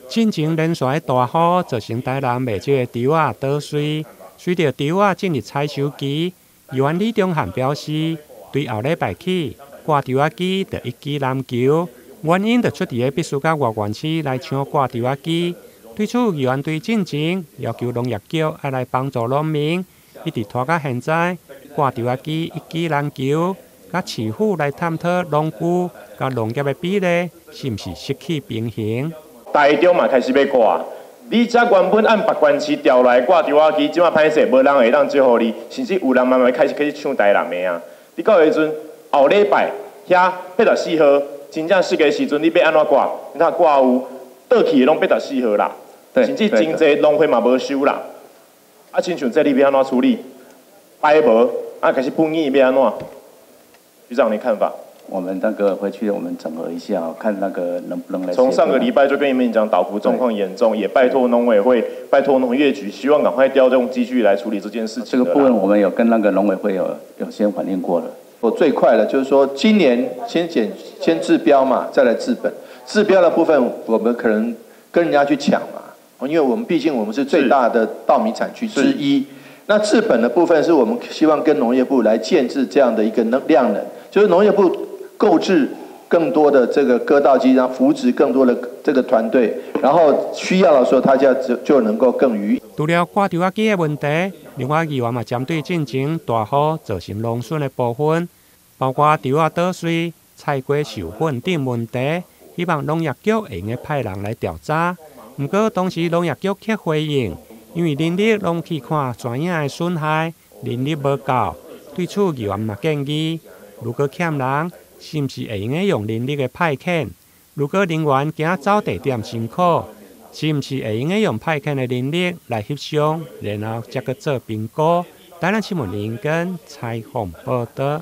進前連續的大雨造成台南袂少的稻仔倒穗，隨著稻仔進入採收期，議員李宗翰表示，對後禮拜起掛稻仔機就一機難求，原因就出佇咧必須佮外縣市來搶掛稻仔機。對此，議員對進前要求農業局愛來幫助農民，一直拖到現在，掛稻仔機一機難求，佮市府來探討農具佮農業的比例是毋是失去平衡。台中嘛開始欲掛，你遮原本按別縣市調來掛稻仔機，這馬歹勢，無人會當接予你，甚至有人慢慢開始搶台南的啊。你到彼陣後禮拜遐84號真正適的時陣，你欲按怎掛？你若掛有倒去的攏84號啦，甚至真濟農會嘛無收啦。啊，親像這你欲按怎處理？擺無啊，開始噴雨欲按怎？局長，你看法？我們那個回去，我們整合一下，看那個能不能來。從上個禮拜就跟你們講，倒伏狀況嚴重，也拜託農委會、拜託農業局，希望趕快調動機具來處理這件事情。這個部分我們有跟那個農委會有先反映過了。我最快的就是說，今年先減先治標嘛，再來治本。治標的部分，我們可能跟人家去搶嘛，因為我們畢竟我們是最大的稻米產區之一。那治本的部分，是我們希望跟農業部來建置這樣的一個能量能，就是農業部購置更多的這個割稻機，然後扶植更多的這個團隊，然後需要的時候，他就能夠更餘。除了掛稻仔機的問題，另外議員嘛針對進前大雨造成農損的部分，包括稻仔倒穗、菜瓜受損等問題，希望農業局會用得派人來調查。毋過當時農業局卻回應，因為人力攏去看蛇影的損害，人力無夠。對此議員嘛建議，如果欠人，是毋是會用得用人力的派遣？如果人員驚走地點辛苦，是毋是會用得用派遣的人力來翕相，然後才閣做評估？台南新聞林根採訪報導。